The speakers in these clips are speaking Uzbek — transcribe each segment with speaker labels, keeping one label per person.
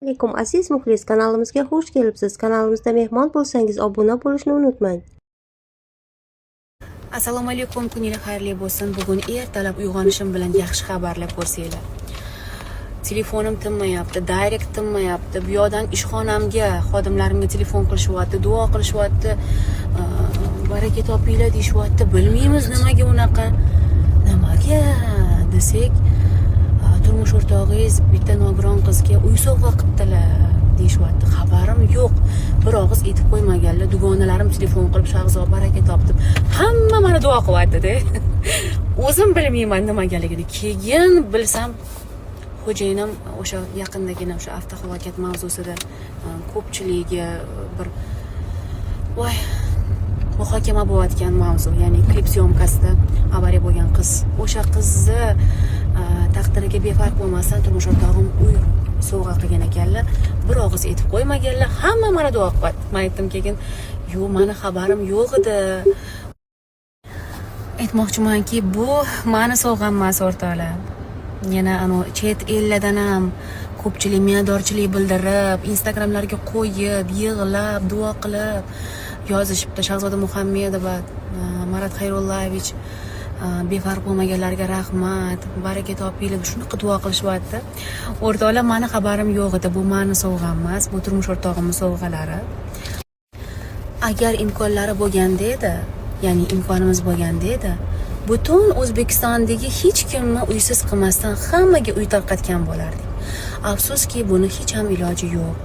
Speaker 1: Alaykum, aziz muxlis, kanalimizga xush kelibsiz. Kanalimizda mehmon bo'lsangiz, obuna bo'lishni unutmang.
Speaker 2: Assalomu alaykum, kuninglar xayrli bo'lsin. Bugun ertalab uyg'onishim bilan yaxshi xabarlar ko'rsanglar. Telefonim tinmayapti, direct tinmayapti. Bu yoqdan ishxonamga, xodimlarimga telefon qilishyapti, duo qilishyapti. Baraka topinglar deyishyapti. Bilmaymiz nimaga unaqa. Nimaga desak, turmush o'rtog'ingiz bitta nogiron qizga uy sovg'a qilibdilar deyishyapti. Xabarim yo'q. Bir og'iz aytib qo'ymaganlar. Dugonalarim telefon qilib, "Shahzo, baraka top" deb hamma mana duo qilyapti-da. O'zim bilmayman nimagaligini. Keyin bilsam, xo'jayinim o'sha yaqindagina o'sha avtohalokat mavzusida ko'pchiligiga bir voy muhokama bo'layotgan mavzu, ya'ni klip съёмка sida avariya bo'lgan qiz, o'sha qizni taqdiriga befarq bo'lmasdan turmush o'rtog'im uy sovg'a qilgan ekanlar. Bir og'iz aytib qo'ymaganlar, hamma mana duo qilyapti. Man aytdim keyin, yo'q, mani xabarim yo'q edi. Aytmoqchimanki, bu mani sovg'am emas, o'rtoqlar. Yana anavi chet ellardan ham ko'pchilik minnatdorchilik bildirib, Instagramlarga qo'yib, yig'lab, duo qilib yozishibdi. Shahzoda Muhammedova, Marat Xayrullayevich, befarq bo'lmaganlarga rahmat, baraka topinglar deb shunaqa duo qilishyapti. O'rtoqlar, mani xabarim yo'q edi. Bu mani sovg'am emas, bu turmush o'rtog'imni sovg'alari. Agar imkonlari bo'lganda edi, ya'ni imkonimiz bo'lganda edi, butun O'zbekistondagi hech kimni uysiz qilmasdan hammaga uy tarqatgan bo'lardik. Afsuski, buni hech ham iloji yo'q.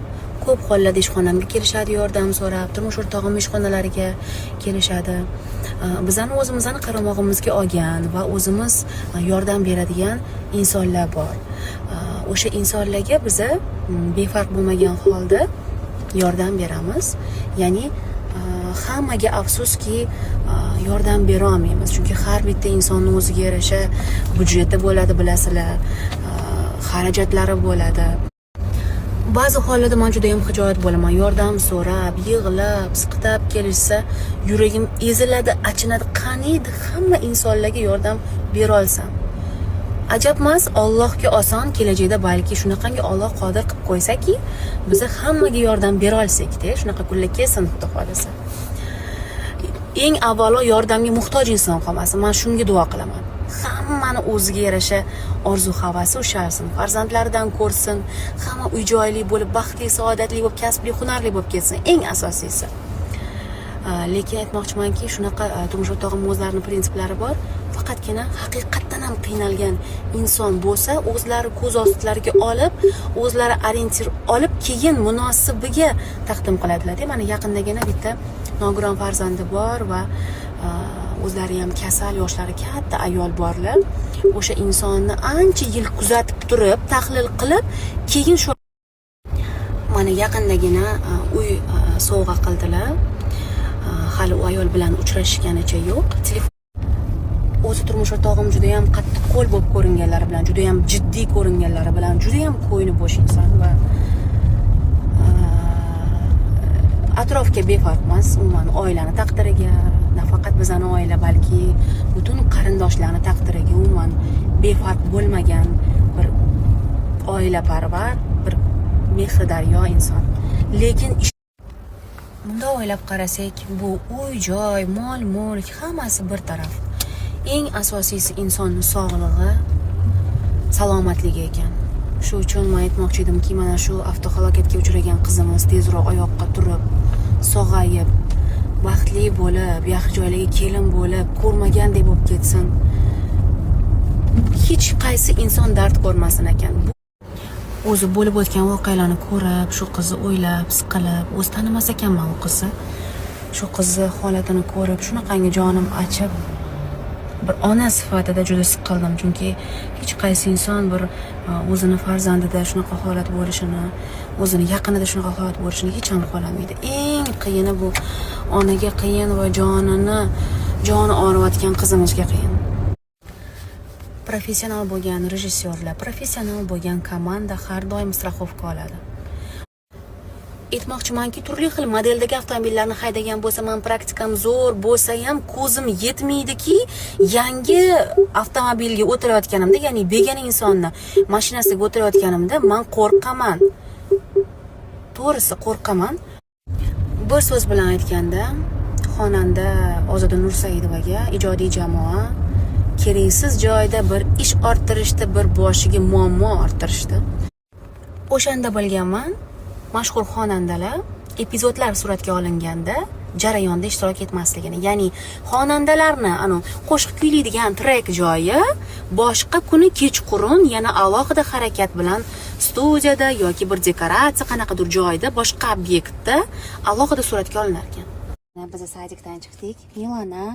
Speaker 2: Ko'p hollarda ishxonamga kelishadi yordam so'rab, turmush o'rtog'im ishxonalariga kelishadi. Bizani o'zimizni qaramog'imizga olgan va o'zimiz yordam beradigan insonlar bor. O'sha insonlarga biza befarq bo'lmagan holda yordam beramiz. Ya'ni hammaga, afsuski, yordam berolmaymiz, chunki har bitta insonni o'ziga yarasha byudjeti bo'ladi, bilasizlar, xarajatlari bo'ladi. Ba'zi hollarda man juda yam xijolat bo'laman. Yordam so'rab, yig'lab, siqtab kelishsa, yuragim eziladi, achinadi. Qaniydi hamma insonlarga yordam berolsam. Ajabmas, Allohga oson, kelajakda balki shunaqangi Olloh qodir qilib qo'ysaki, biza hammaga yordam berolsak-da, shunaqa kunlar kelsin, xudo xohlasa. Eng avvalo yordamga muhtoj inson qolmasin, man shunga duo qilaman. Hammani o'ziga yarasha orzu havasi ushalsin, farzandlaridan ko'rsin, hamma uy joyli bo'lib, baxtli, saodatli bo'lib, kasbli, hunarli bo'lib ketsin, eng asosiysi. Lekin aytmoqchimanki, shunaqa turmush o'rtog'im o'zlarini prinsiplari bor. Faqatgina haqiqatdan ham qiynalgan inson bo'lsa, o'zlari ko'z ostilariga olib, o'zlari ориентир olib, keyin munosibiga taqdim qiladilar. Mana yaqindagina bitta nogiron farzandi bor va o'zlari ham kasal, yoshlari katta ayol borlar. O'sha insonni ancha yil kuzatib turib, tahlil qilib, keyin shu mana yaqindagina uy sovg'a qildilar. Hali u ayol bilan uchrashganicha yo'q. Telefon o'zi turmush o'rtog'im judayam qattiqqo'l bo'lib ko'ringanlari bilan, judayam jiddiy ko'ringanlari bilan judayam ko'ngli bo'sh inson va atrofga befarq emas, umuman oilani taqdiriga, nafaqat bizani oila, balki butun qarindoshlarni taqdiriga umuman befarq bo'lmagan bir oilaparvar, bir mehridaryo inson. Lekin bundoq o'ylab qarasak, bu uy joy, mol mulk hammasi bir taraf, eng asosiysi insonni sog'lig'i, salomatligi ekan. Shu uchun man aytmoqchi edimki, mana shu avtohalokatga uchragan qizimiz tezroq oyoqqa turib, sog'ayib, baxtli bo'lib, yaxshi joylarga kelin bo'lib, ko'rmagandek bo'lib ketsin, hech qaysi inson dard ko'rmasin ekan. O'zi bo'lib o'tgan voqealarni ko'rib, shu qizni o'ylab, siqilib, o'zi tanimas ekanman u qizni, shu qizni holatini ko'rib, shunaqangi jonim achib, bir ona sifatida juda siqildim, chunki hech qaysi inson bir o'zini farzandida shunaqa holat bo'lishini, o'zini yaqinida shunaqa holat bo'lishini hech ham xohlamaydi. Eng qiyini bu onaga qiyin va joni og'riyotgan qizimizga qiyin. Professional bo'lgan rejissyorlar, professional bo'lgan komanda har doim страховка oladi. Aytmoqchimanki, turli xil modeldagi avtomobillarni haydagan bo'lsam ham, praktikam zo'r bo'lsa ham, ko'zim yetmaydiki, yangi avtomobilga o'tirayotganimda, ya'ni begona insonni mashinasiga o'tirayotganimda man qo'rqaman. To'g'risi, qo'rqaman. Bir so'z bilan aytganda, xonanda Ozoda Nursaidovaga ijodiy jamoa keraksiz joyda bir ish orttirishdi, bir boshiga muammo orttirishdi. O'shanda bilganman, mashhur xonandalar epizodlar suratga olinganda jarayonda ishtirok etmasligini. Ya'ni xonandalarni anu qo'shiq kuylaydigan trek joyi boshqa kuni kechqurun yana alohida harakat bilan studiyada yoki bir dekoratsiya, qanaqadir joyda, boshqa obyektda alohida suratga olinar ekan. Biz садик dan chiqdik. Milana.